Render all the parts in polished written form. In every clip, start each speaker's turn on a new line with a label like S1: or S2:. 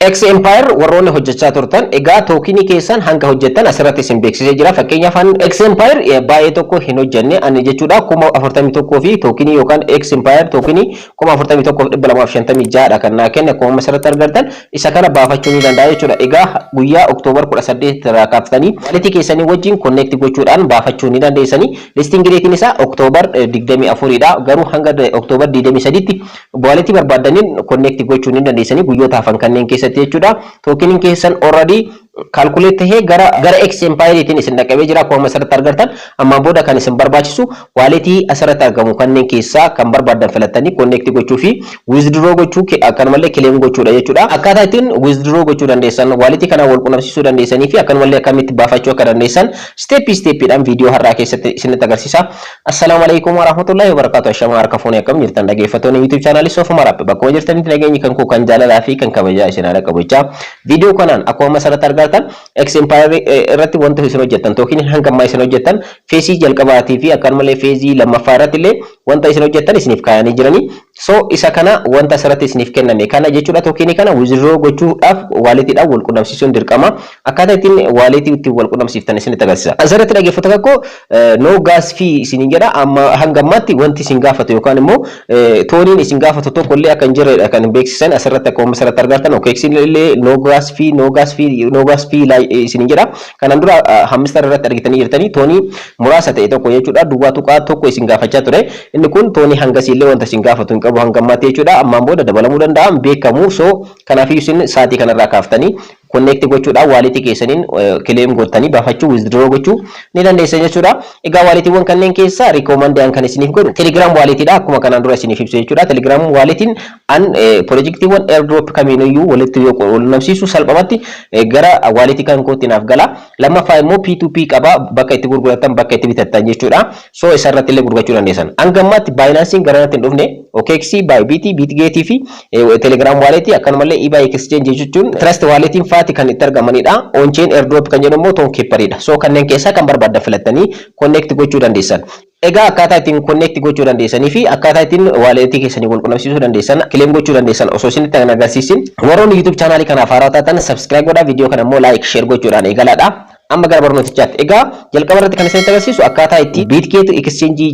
S1: X Empire warroonni hojjechaa turtan, egaa tokenii keessan hanga hojjettan asirratti isin beeksisee jira. Fakkeenyaaf, an X Empire baay'ee tokko hin hojjenne ani jechuudha. 41,000 fi tokenii yookaan X Empire tokenii 41,256dha kan naa kenne. Akkuma asirratti argattan, isa kana baafachuu ni danda'a jechuudha. Egaa guyyaa October 18 irraa kaaftanii walletii keessanii wajjin connect gochuudhaan baafachuu ni dandeessanii. Listing dateiin isaa October 24dha. Garuu hanga October 23tti walletii barbaaddaniin connect gochuu ni dandeessanii guyyoota hafan kanneen keessatti jechuudha. Tokeniin keessan already calculate tahee gara X Empireetiin isin dhaqqabee jira. Akkuma asirratti argattan, ammaan booda kan isin barbaachisu walletii asirratti argamu kanneen keessaa kan barbaaddan filattanii connect gochuu fi withdraw gochuu, akkanumallee claim gochuudha jechuudha. Akkaataa ittiin withdraw gochuu dandeessan, walletii kana wal qunnamsiisuu dandeessanii fi akkanumallee akkamitti baafachuu akka dandeessan step stepiidhaan viidiyoo har'aa keessatti isinitti agarsiisa. Assalaamu alaikum warahmatullahi wabarakatuh. Ashamaa, harka fuunee, akkam jirtan dhaggeeffattoonni YouTube channelii Soofuma Rappe? Bakkuma jirtanitti nageenyi kan koo kan jaalalaa fi kan kabajaa isin haala qabu jechaa, viidiyoo kanaan akkuma asirratti argattan X Empire irratti wanta isin hojjettan, tokenii hanga ammaa isin hojjettan, phaseii jalqabaatii fi akkanumallee phaseii lammaffaa irratti illee wanta isin hojjettan isiniif kaayanii jiranii. So isa kana, wanta asirratti isiniif kenname kana jechuudha, tokenii kana withdraw gochuudhaaf walletiidhaan wal qunnamsiisuun dirqama. Akkaataa ittiin walletii ittiin wal qunnamsiiftan isinitti agarsiisa. Asirratti dhaggeeffattoota koo, no gas fee isiniin jedha. Amma hanga ammaatti wanti isin gaafatu yookaan immoo TONiin isin gaafatu tokko illee akka hin jirredha kan beeksisan asirratti. Akkuma asirratti argattan, OKX illee no gas fee, no gas fee, no gas fee isiniin jedha. Kanaan dura Hamster irratti argitanii jirtanii, TONii muraasa ta'e tokko jechuudha, 0.1 isin gaafachaa ture. Inni kun TONii hangasii illee wanta isin gaafatu hin qabu hanga ammaatti jechuudha. Ammaan booda dabalamuu danda'a, beekamu. So kanaafii isin sa'aatii kanarraa kaaftanii connect gochuudhaan walletii keessaniin claim gootanii baafachuu, withdraw gochuu ni dandeessan jechuudha. Egaa walletiiwwan kanneen keessaa recommend kan isiniif godhu Telegram walletiidha, akkuma kanaan dura isiniif ibsu jechuudha. Telegram walletiin an pirojektiiwwan airdrop kamiiniyyuu walitti yoo quunnamsiisu salphumatti gara walletii kan kootti naaf gala. Lammaffaa immoo P2P qaba, bakka itti gurguratan, bakka itti bitattan jechuudha. So isarratti illee gurgurachuu dandeessan. Hanga ammaatti Binanceiin gara natti hin dhufne. OKX, Bybit, Bitget fi Telegram walletii, akkanumallee eBay Exchange jechuun Trust walletiin faati kan itti argamanidha. On-chain airdrop kan jedhamu immoo Tonkeeperidha. So kanneen keessaa kan barbaaddan filattanii connect gochuu dandeessan. Egaa akkaataa ittiin connect gochuu dandeessanii fi akkaataa ittiin walletii keessanii wal qunnamsiisuu dandeessan, claim gochuu dandeessan osoo isinitti kan agarsiisin, warroonni YouTube channelii kanaaf haaraa taatan subscribe godhaa, viidiyoo kana immoo like, share gochuudhaan eegalaadha. Amma gara barnootichaatti. Egaa jalqaba irratti kan isinitti agarsiisu akkaataa itti Bitget Exchange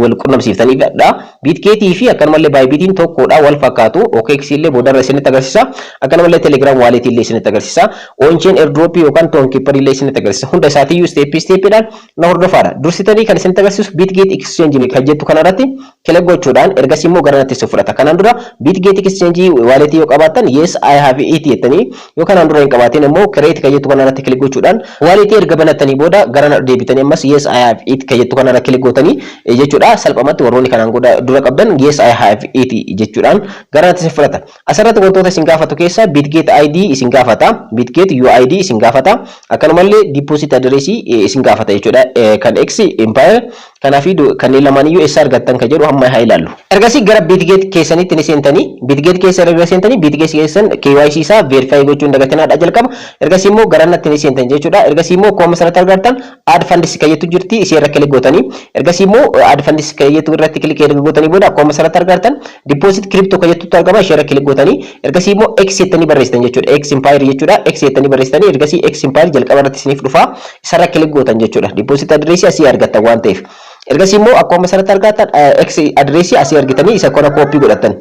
S1: wal qunnamsiiftaniidha. Bitgetii fi akkanumallee Bybitiin tokkodha, wal fakkaatu. OKX illee boodarra isinitti agarsiisa. Akkanumallee Telegram wallet illee isinitti agarsiisa. On-chain airdrop yookaan Tonkeeper illee isinitti agarsiisa. Hunda isaatiiyyuu step stepiidhaan na hordofaadha. Dursitanii kan isinitti agarsiisu Bitget Exchange kan jettu kanarratti click gochuudhaan ergasii immoo gara natti fudhata. Kanaan dura Bitget Exchange wallet yoo qabaattan "Yes, I have it" jettanii, yoo kanaan dura hin qabaatin immoo "Create" kan jettu kanarratti click gochuudhaan walletii erga banattanii booda gara deebitanii ammas "Yes, I have it" kan jettu kanarra click gootanii jechuudha. Salphumatti warroonni kanaan dura qabdan "Yes, I have it" jechuudhaan gara natti isin fudhata. Asirratti wantoota isin gaafatu keessaa Bitget ID isin gaafata, Bitget UID isin gaafata, akkanumallee deposit address isin gaafata jechuudha. Kan X Empire kanaaf kanneen lamaaniyyuu eessa argattan kan jedhu hamma haa ilaallu. Ergasii gara Bitget keessanitti ni seentanii. Bitget keessa erga seentanii, Bitget keessan KYC isaa verify gochuun dagatinaadha jalqaba. Ergasii immoo gara natti ni seentan jechuudha. Ergasii immoo akkuma asirratti argattan "Add funds" kan jettu jirti, ishee irra click gootanii, ergasii immoo "Add funds" kan jettu irratti click erga gootanii booda, akkuma asirratti argattan "Deposit crypto" kan jettutu argama, ishee irra click gootanii, ergasii immoo X jettanii barreessitan jechuudha. X Empire jechuudha. X jettanii barreessitanii, ergasii X Empire jalqaba irratti isiniif dhufa, isarra click gootan jechuudha. Deposit address asii argattan waan ta'eef. Ergasii immoo akkuma asirratti argattan X address asii argitanii isa kana copy godhattan.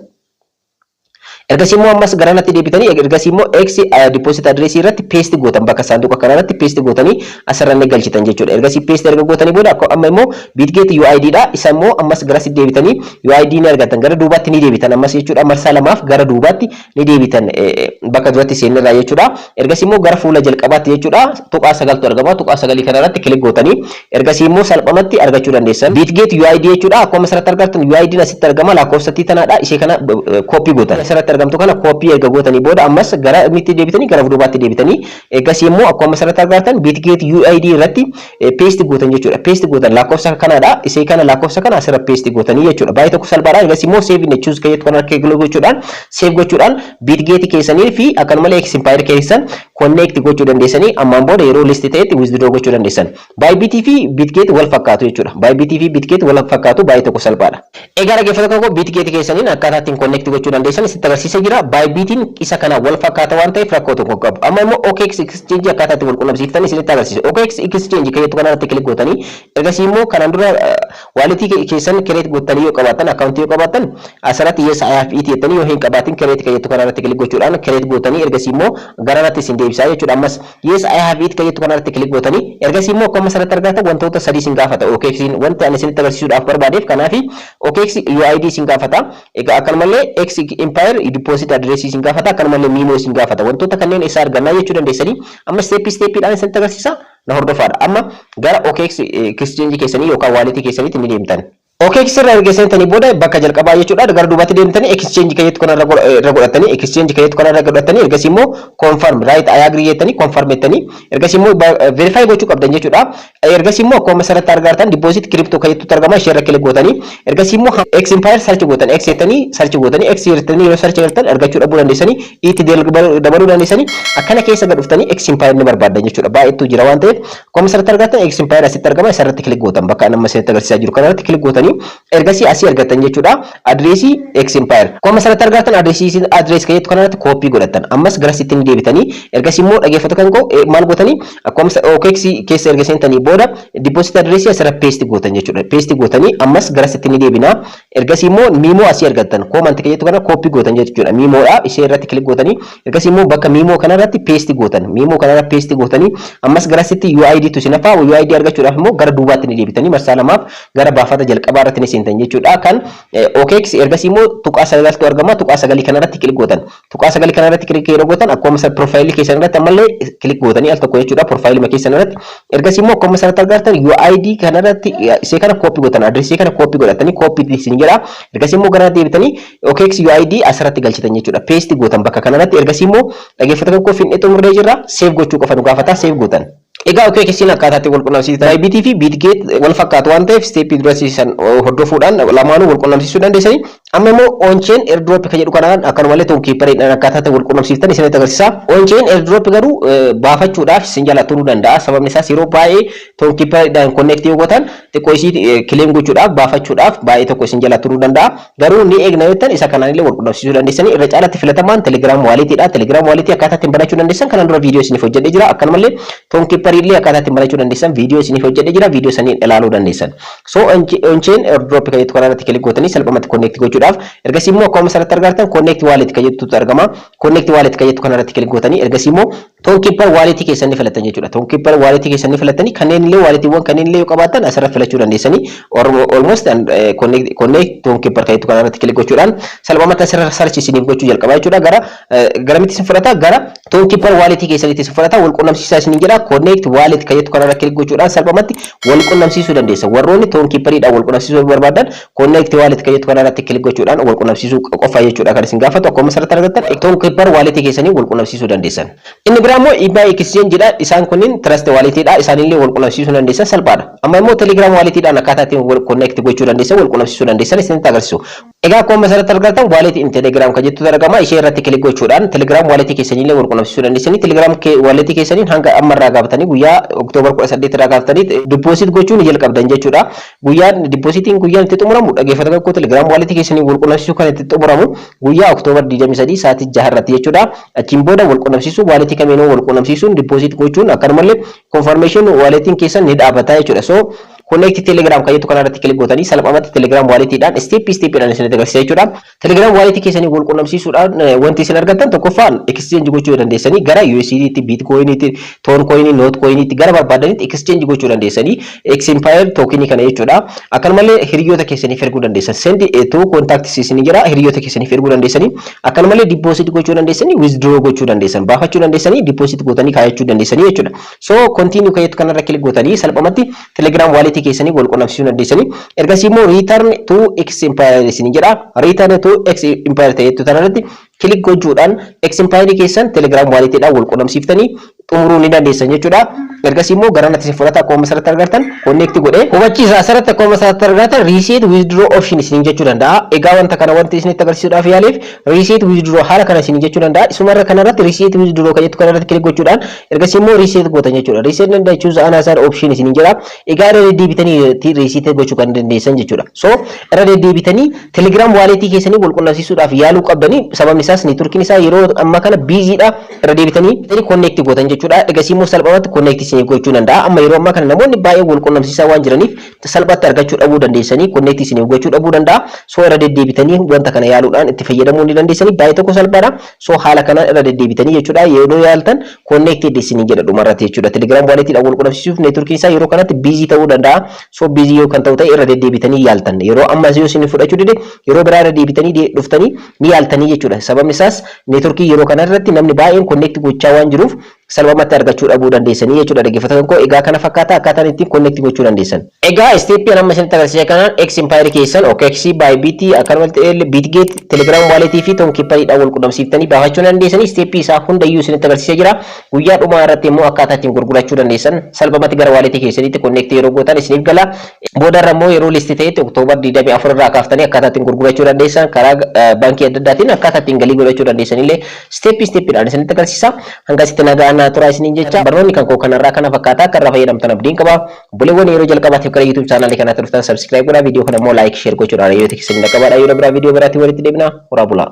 S1: Ergasii immoo ammas gara natti deebitanii, ergasii immoo X deposit address irratti paste gootan, bakka saanduqa kana irratti paste gootanii asirra ni galchitan jechuudha. Ergasii paste erga gootanii booda amma immoo Bitget UID dha. Isa immoo ammas garasi deebitanii UID ni argatan, gara duubaatti ni deebitan ammas jechuudha. Marsaa lamaaf gara duubaatti ni deebitan, bakka duratti seenirraa jechuudha. Ergasii immoo gara fuula jalqabaatti jechuudha. 0.9tu argama. 0.9 kana irratti click gootanii, ergasii immoo salphumatti argachuu dandeessan. Bitget UID jechuudha. Akkuma asirratti argattan UID asitti argama, lakkoofsattii tanaadha. Ishee kana copy gootan. Asirratti argamtu kana copy erga gootanii booda ammas gara mitti deebitanii, gara duubaatti deebitanii, ergasii immoo akkuma asirratti argattan Bitget UID irratti paste gootan jechuudha. Paste gootan, lakkoofsa kanaadha. Isee kana, lakkoofsa kana asirra paste gootanii jechuudha. Baay'ee tokko salphaadha. Ergasii immoo "Save and choose" kan jettu kana click gochuudhaan, save gochuudhaan Bitget keessanii fi akkanumallee X Empire keessan connect gochuu dandeessanii, ammaan booda yeroo list ta'etti withdraw gochuu dandeessan. Bybit fi Bitget wal fakkaatu jechuudha. Bybit fi Bitget wal fakkaatu, baay'ee tokko salphaadha. Egaa dhaggeeffattoota koo, Bitget keessaniin akkaataa ittiin connect gochuu dandeessan isitti agarsiisee jira. Bybitiin isa kana wal fakkaata waan ta'eef rakkoo tokko qabu. Amma immoo OKX Exchange akkaataa itti wal qunnamsiiftan isinitti agarsiisa. OKX Exchange kan jettu kanarratti click gootanii, ergasii immoo kanaan dura walletii keessan create gootanii yoo qabaattan, accountii yoo qabaattan, asirratti "Yes, I have it" jettanii, yoo hin qabaatin "Create" kan jettu kanarratti click gochuudhaan create gootanii, ergasii immoo garanatti isin deebisaa jechuudha. Ammas "Yes, I have it" kan jettu kanarratti click gootanii, ergasii immoo akkuma asirratti argatan wantoota sadii isin gaafata OKX. Wanti ani isinitti agarsiisuudhaaf barbaadeef kanaafi OKX UID isin gaafata. Egaa akkanumallee X Empire deposit address isin gaafata, akkanumallee memo isin gaafata. Wantoota kanneen isaa argannaa jechuu dandeessanii. Amma step stepiidhaan isinitti agarsiisa, na hordofaadha. Amma gara OKX exchange keessanii yookaan walletii keessaniitti ni deemtan. OKX irra erga seentanii booda bakka jalqabaa jechuudha, gara duubatti deemtanii exchange kan jettu kanarra irra godhatanii, exchange kan jettu kanarra godhatanii, ergasii immoo "Confirm, right, I agree" jettanii, confirm jettanii, ergasii immoo verify gochuu qabdan jechuudha. Ergasii immoo akkuma asirratti argartan deposit crypto kan jettutti argama, ishee irra click gootanii, ergasii immoo X Empire search gootan. X jettanii search gootanii, X jettanii yeroo search godhatan argachuu dhabuu dandeessanii, itti dabaluu dandeessanii, akkana keessa gad dhuftanii X Empire ni barbaaddan jechuudha. Baay'eetu jira waan ta'eef akkuma asirratti argattan X Empire asitti argama, isarratti click gootan. Bakka amma isinitti agarsiisaa jiru kanarratti click gootanii, ergasii asii argattan jechuudha addressii X Empire. Akkuma asirratti argattan addressii address kan jettu kanarratti copy godhattan. Ammas gara sitti ni deebitanii, ergasii immoo dhaggeeffatu kan koo maal gootanii, akkuma OKX keessa erga seentanii booda deposit addressii asirra paste gootan jechuudha. Paste gootanii ammas gara sitti ni deebinaa. Ergasii immoo memo asii argattan, comment kan jettu kana copy gootan jechuudha. Memodha, ishee irratti click gootanii, ergasii immoo bakka memo kanarratti paste gootan. Memo kanarratti paste gootanii, ammas gara sitti UID tu isin hafaa. UID argachuudhaaf immoo gara duubaatti ni deebitanii marsaa lamaaf gara baafata jalqabaa irratti ni seentan jechuudha. Kan OKX ergasii immoo tuqaa sagaltu argama, tuqaa sagalii kanarratti click gootan. Tuqaa sagalii kanarratti click yeroo gootan akkuma profileii keessan irratti ammallee click gootanii al tokko jechuudha, profileii keessan irratti. Ergasii immoo akkuma asirratti argattan UID kanarratti isee kana copy gootan, addressii kana copy godhatanii, copy isin jedha. Ergasii immoo gara deebitanii OKX UID asirratti galchitan jechuudha. Paste gootan bakka kanarratti. Ergasii immoo dhaggeeffattoota koo, finnee xumurree jirra. Save gochuu qofa nu gaafata, save gootan. Egaa OKX'n akkaataa itti wal qunnamsiisan Bybit fi Bitget wal fakkaatu waan ta'eef stepii dura siisan hordofuudhaan lamaanuu wal qunnamsiisuu dandeessanii. Amma immoo on-chain airdrop kan jedhu kanaan akkanumallee Tonkeeperiidhaan akkaataa itti wal qunnamsiiftan isinitti agarsiisa. On-chain airdrop garuu baafachuudhaaf isin jala turuu danda'a. Sababni isaas yeroo baay'ee Tonkeeperiidhaan connect yoo gootan xiqqoo isii claim gochuudhaaf, baafachuudhaaf baay'ee tokko isin jala turuu danda'a. Garuu ni eegna yoo jettan isa kanaan illee wal qunnamsiisuu dandeessanii. Irra caalatti filatamaan Telegram walletiidha. Telegram walletii akkaataa ittiin banachuu dandeessan kanaan dura viidiyoo isiniif hojjedhee jira. Akkanumallee Tonkeeperii illee akkaataa ittiin banachuu dandeessan viidiyoo isiniif hojjedhee jira. Viidiyoo saniin ilaaluu dandeessan. So on-chain airdrop kan jettu kanarratti click gootanii salphumatti connect gochuudhaaf, ergasii immoo akkuma asirratti argartan connect wallet kan jettutu argama. Connect wallet kan jettu kanarratti click gootanii, ergasii immoo Tonkeeper walletii keessan ni filattan jechuudha. Tonkeeper walletii keessan ni filattanii, kanneen illee walletiiwwan kanneen illee yoo qabaattan asirra filachuu dandeessanii. Almost connect Tonkeeper kan jettu kanarratti click gochuudhaan salphumatti asirra search isiniif gochuu jalqaba jechuudha. Gara garamitti isin fudhata? Gara Tonkeeper walletii keessanitti isin fudhata. Wal qunnamsiisaa isiniin jedha. Connect wallet kan jettu kanarra click gochuudhaan salphumatti wal qunnamsiisuu dandeessa. Warroonni Tonkeeperiidhaan wal qunnamsiisuu barbaadan connect wallet kan jettu kanarratti click gochuudhaan wal qunnamsiisuu qofa jechuudha kan isin gaafatu. Akkuma asirratti argattan Tonkeeper walletii keessanii wal qunnamsiisuu dandeessan. Inni biraa immoo eBay Exchange dha. Isaan kunniin Trust Walletiidha. Isaanillee wal qunnamsiisuu dandeessan, salphaadha. Amma immoo Telegram walletiidhaan akkaataa ittiin wal connect gochuu dandeessan, wal qunnamsiisuu dandeessan isinitti agarsiisu. Egaa akkuma asirratti argattan wallet in Telegram kan jettutu argama. Ishee irratti click gochuudhaan Telegram walletii keessaniillee wal qunnamsiisuu dandeessanii. Telegram walletii keessaniin hanga ammarraa gaafatanii guyyaa October 18 irraa gaafatanii deposit gochuu ni jalqabdan jechuudha. Guyyaan depositiin guyyaan itti xumuramu, dhaggeeffattoota koo, Telegram walletii keessanii wal qunnamsiisuu kan itti xumuramu guyyaa October 23 sa'aatii 6 irratti jechuudha. Achiin booda wal qunnamsiisuu, walletii kamiinuu wal qunnamsiisuun, deposit gochuun, akkanumallee confirmation walletiin keessan ni dhaabata jechuudha. So connect Telegram kan jettu kanarratti click gootanii salphumatti Telegram walletiidhaan step stepiidhaan isinitti agarsiisa jechuudha. Telegram walletii keessanii wal qunnamsiisuudhaan wanti isin argattan tokkoffaan exchange gochuu dandeessanii gara USDT, Bitcoiniitti, Toncoinii, Notcoiniitti, gara barbaadanitti exchange gochuu dandeessanii X Empire tokenii kana jechuudha. Akkanumallee hiriyoota keessaniif erguu dandeessan. Send to contacts isin jira, hiriyoota keessaniif erguu dandeessanii. Akkanumallee deposit gochuu dandeessanii, withdraw gochuu dandeessan, baafachuu dandeessanii, deposit gootanii kaayachuu dandeessanii jechuudha. So continue kan jettu kanarra click gootanii salphumatti Telegram walletii keessanii wal qunnamsiisuu dandeessanii. Ergasii immoo return to X Empire isin jedha. Return to X Empire ta'ettu kanarratti click gochuudhaan X Empire keessan Telegram walletiidhaan wal qunnamsiiftanii Xumuruu ni dandeessan jechuudha. Ergasii immoo gara natti isin fudhata. Akkuma asirratti argartan connect godhee hubachiisa. Asirratti akkuma asirratti argartan reset withdraw option isiniin jechuu danda'a. Egaa wanta kana wanti isinitti agarsiisuudhaaf yaaleef, reset withdraw haala kana isiniin jechuu danda'a. Isumarra kanarratti reset withdraw kan jettu kanarratti click gochuudhaan ergasii immoo reset gootan jechuudha. Reset danda'a choose another option isiniin jedha. Egaa irra deddeebitanii reset gochuu kan dandeessan jechuudha. So irra deddeebitanii Telegram walletii keessanii wal qunnamsiisuudhaaf yaaluu qabdanii. Sababni isaas networkiin isaa yeroo ammaa kana busydha. Irra deebitanii connect gootan jechuudha. Ergasii immoo salphumatti connect isiniif gochuu danda'a. Amma yeroo ammaa kana namoonni baay'ee wal qunnamsiisaa waan jiraniif salphatti argachuu dhabuu dandeessanii, connect isiniif gochuu dhabuu danda'a. So irra deddeebitanii wanta kana yaaluudhaan itti fayyadamuu ni dandeessanii. Baay'ee tokko salphaadha. So haala kanaan irra deddeebitanii jechuudha, yeroo yaaltan connected isinii jedha dhumarratti jechuudha. Telegram walletiidhaan wal qunnamsiisuuf networkiin isaa yeroo kanatti busy ta'uu danda'a. So busy yoo kan ta'u ta'e irra deddeebitanii yaaltan. Yeroo ammas yoo isin fudhachuu dide, yeroo biraa irra deebitanii dhuftanii ni yaaltanii jechuudha. Sababni isaas networkii yeroo kana irratti namni baay'een connect gochaa waan jiruuf salphumatti argachuu dhabuu dandeessanii jechuudha. Dhaggeeffattoota koo, egaa kana fakkaata akkaataan ittiin connect gochuu dandeessan. Egaa stepii amma isinitti agarsiise kanaan X Empire keessan OKX, Bybit, akkanumatti Bitget, Telegram walletii fi Tonkeeperiidhaan wal qunnamsiiftanii baafachuu dandeessanii. Stepii isaa hundayyuu isinitti agarsiisee jira. Guyyaa dhumaa irratti immoo akkaataa ittiin gurgurachuu dandeessan salphumatti gara walletii keessanitti connect yeroo gootan isiniif gala. Boodarra immoo yeroo list ta'etti October 24 irraa kaaftanii akkaataa ittiin gurgurachuu dandeessan, karaa baankii adda addaatiin akkaataa ittiin galii godhachuu dandeessan illee stepii stepiidhaan isinitti agarsiisa. Hanga asitti nagaa naa turaa isiniin jecha. Barnoonni kan koo kanarraa kana fakkaata. Akka irraa fayyadamtan abdiin qaba. Obboleewwan yeroo jalqabaatiif gara YouTube channelii kanaatti dhuftan subscribe godhaa. Viidiyoo kana immoo like, share gochuudhaan yoo keessan qabaadha. Yeroo biraa viidiyoo biraatti walitti deebina. Horaa bulaa.